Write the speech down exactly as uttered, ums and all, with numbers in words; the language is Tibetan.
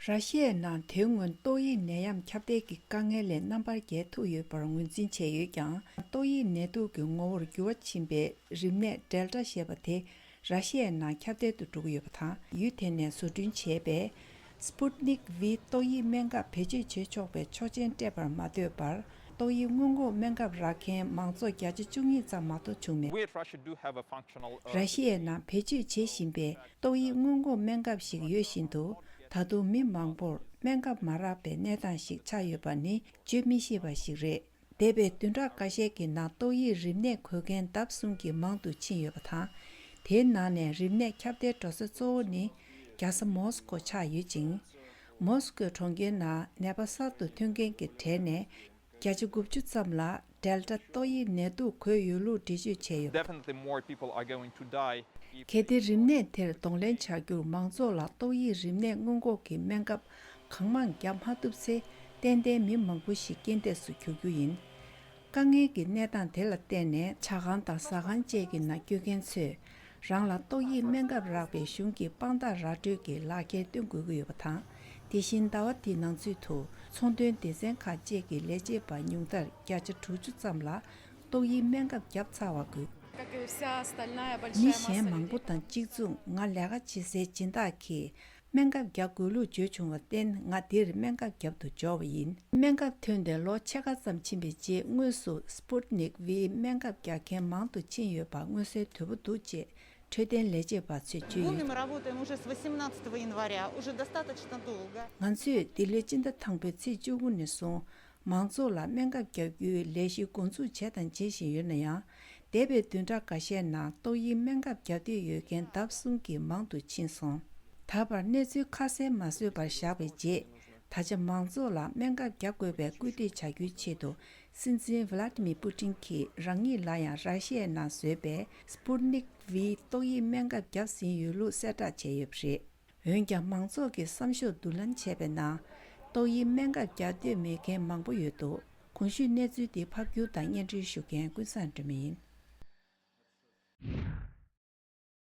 ར་ཤི་ཡའི་ནང་དེ་སྔོན་ཏོག་དབྱིབས་ནད་ཡམས་ཁྱབ་གདལ་གྱི་དཀའ་ངལ་ལས་རྣམ་པར་རྒྱལ་ཐུབ་ཡོད་པར་ངོས་འཛིན་བྱས་ཡོད་ཀྱང་། ཏོག་དབྱིབས་ནད་དུག་གི་ངོ་བོར་འགྱུར་བ་ཕྱིན་པའི་རིམས་ནད་ཌེལ་ཊ་ཞེས་པ་དེ་ར་ཤི་ཡའི་ནང་ཁྱབ་གདལ་དུ་འགྲོ་གི་ཡོད་པ་དང་། ཡུལ་དེ་ནས་བཟོ་སྐྲུན་བྱས་པའི་སྤུ་ཏི་ནིག་ཝི་ཏོག་དབྱིབས་སྨན་ཁབ་བེད་སྤྱོད་བྱེད་ཆོག་པའི་ཆོག་མཆན་སྤྲད་པར་མ་ལྟོས་པར། ཏོག་དབྱིབས་སྔོན་འགོག་སྨན་ཁབ་རག་མཁན་མང་ཚོགས་བརྒྱ་ཆ་བཅུ་གཉིས་ཙམ་མ་གཏོགས་བྱུང་མེད། We at Russia do have a functional, uh, ར་ཤི་ཡའི་ནང་བེད་སྤྱོད་བྱེད་བཞིན་པའི་ཏོག་དབྱིབས་སྔོན་འགོག་སྨན་ཁབ་ཞིག་ཡོད་བཞིན་དུ། ད་དུང་མི་མང་པོར་སྨན་ཁབ་མ་རག་པའི་གནས་སྟངས་ཤིག་ཆགས་ཡོད་པ་ནི་བརྗོད་མི་ཤེས་པ་ཞིག་རེད། འདས་པའི་བདུན་ཕྲག་འགའ་ཤས་ཀྱི་ནང་ཏོག་དབྱིབས་རིམས་ནད་འགོས་མཁན་ལྡབ་གསུམ་གྱིས་མང་དུ་ཕྱིན་ཡོད་པ་དང་། དེའི་ནང་ནས་རིམས་ནད་ཁྱབ་གདལ་འགྲོ་ས་གཙོ་བོ་ནི་རྒྱལ་ས་མོ་སི་ཀོ་ཆགས་ཡོད་ཅིང་། མོ་སི་ཀོའི་གྲོང་ཁྱེར་ནང་ནད་པ་གསར་དུ་ཐོན་མཁན་གྱི་གྲས་ནས་བརྒྱ་ཆ་དགུ་བཅུ་ཙམ་ལ་ཌེལ་ཊ་ཏོག་དབྱིབས་ནད་དུག་འགོས་ཡོད་ལུགས་འགྲེལ་བརྗོད་བྱས་ཡོད། Definitely more people are going to die if གལ་ཏེ་རིམས་ནད་དེར་གདོང་ལེན་བྱ་རྒྱུར་མང་ཚོགས་ལ་ཏོག་དབྱིབས་རིམས་ནད་སྔོན་འགོག་གི་སྨན་ཁབ་གང་མང་བརྒྱབ་མ་ཐུབ་ཚེ། ཏན་ཏན་མི་མང་པོ་ཞིག་རྐྱེན་འདས་སུ་གྱུར་རྒྱུ་ཡིན། དཀའ་ངལ་གྱི་གནས་སྟངས་དེ་ལ་བརྟེན་ནས་ཇ་ཁང་དང་ཟ་ཁང་བཅས་ཀྱི་ནང་སྐྱོད་མཁན་ཚོས་རང་ལ་ཏོག་དབྱིབས་སྨན་ཁབ་རག་པའི་གཞུང་གི་དཔང་རྟགས་ར་སྤྲོད་ཀྱི་ལག་འཁྱེར་སྟོན་དགོས་ཀྱི་ཡོད་པ་དང་། དེ་བཞིན་ཟླ་བ་འདིའི་ནང་ཚུད་དུ་ཚོང་དོན་སྡེ་ཚན་ཁག་བཅས་ཀྱི་ལས་བྱེད་པ་ཉུང་མཐར་བརྒྱ་ཆ་དྲུག་ཅུ་ཙམ་ལ་ཏོག་དབྱིབས་སྨན་ཁབ་བརྒྱབ་ཚར་བ་དགོས། Как и вся остальная большая масса людей. མི་གཞན་མང་པོ་དང་གཅིག་མཚུངས། ང་ལས་ཀ་བྱེད་སའི་སྦྱིན་བདག་གིས་སྨན་ཁབ་རྒྱག་དགོས་ལུགས་བརྗོད་བྱུང་བར་བརྟེན། ང་འདིར་སྨན་ཁབ་བརྒྱབ་ཏུ་འབྱོར་བ་ཡིན། སྨན་ཁབ་ཐོན་ཏེ་ལོ་ཕྱེད་ཀ་ཙམ་ཕྱིན་པའི་རྗེས། དངོས་སུ་སྤུ་ཏི་ནིག་ཝིའི་སྨན་ཁབ་རྒྱག་མཁན་མང་དུ་ཕྱིན་ཡོད་པ་མངོན་གསལ་དོད་པོ་འདུག་ཅེས་འཕྲོད་བསྟེན་ལས་བྱེད་པ་ཚོས་བརྗོད་ཡོད། Будем работаем уже с восемнадцатого января, уже достаточно долго. ང་ཚོས་འདི་ལོའི་སྤྱི་ཟླ་དང་པོའི་ཚེས་བཅུ་དགུ་ནས་བཟུང་མང་ཚོགས་ལ་སྨན་ཁབ་བརྒྱབ་རྒྱུའི་ལས་གཞི་འགོ་འཛུགས་བྱས་དང་བྱེད་བཞིན་ཡོད་ན་ཡང་། འདས་པའི་བདུན་ཕྲག་འགའ་ཤས་ནང་ཏོག་དབྱིབས་སྨན་ཁབ་བརྒྱབ་འདོད་ཡོད་མཁན་ལྡབ་གསུམ་གྱིས་མང་དུ་ཕྱིན་སོང་། ད་བར་གནས་ཚུལ་ཁ་གསལ་མ་བཟོས་པར་བཞག་པའི་རྗེས། ད་ཆ་མང་ཚོགས་ལ་སྨན་ཁབ་བརྒྱབ་དགོས་པའི་སྐུལ་འདེད་བྱ་རྒྱུའི་ཆེད་དུ། སྲིད་འཛིན་ཝི་ལ་ཏི་མིར་པུ་ཏིན་གྱིས་རང་ཉིད་ལ་ཡང་ར་ཤི་ཡའི་ནང་བཟོས་པའི་སྤུ་ཏི་ནིག་ཝི་ཏོག་དབྱིབས་སྨན་ཁབ་བརྒྱབ་ཟིན་ཡོད་ལུགས་གསལ་བསྒྲགས་བྱས་ཡོད་པ་རེད། འོན་ཀྱང་མང་ཚོགས་ཀྱི་བསམ་ཤོག་བསྡུ་ལེན་བྱས་པའི་ནང་ཏོག་དབྱིབས་སྨན་ཁབ་བརྒྱབ་འདོད་མེད་མཁན་མང་པོ་ཡོད་འདུག། གོང་ཞུས་གནས་ཚུལ་འདི་ཕབ་སྒྱུར་དང་སྙན་སྒྲོན་ཞུ་མཁན་ཀུན་བཟང་སྒྲོལ་མ་ཡིན།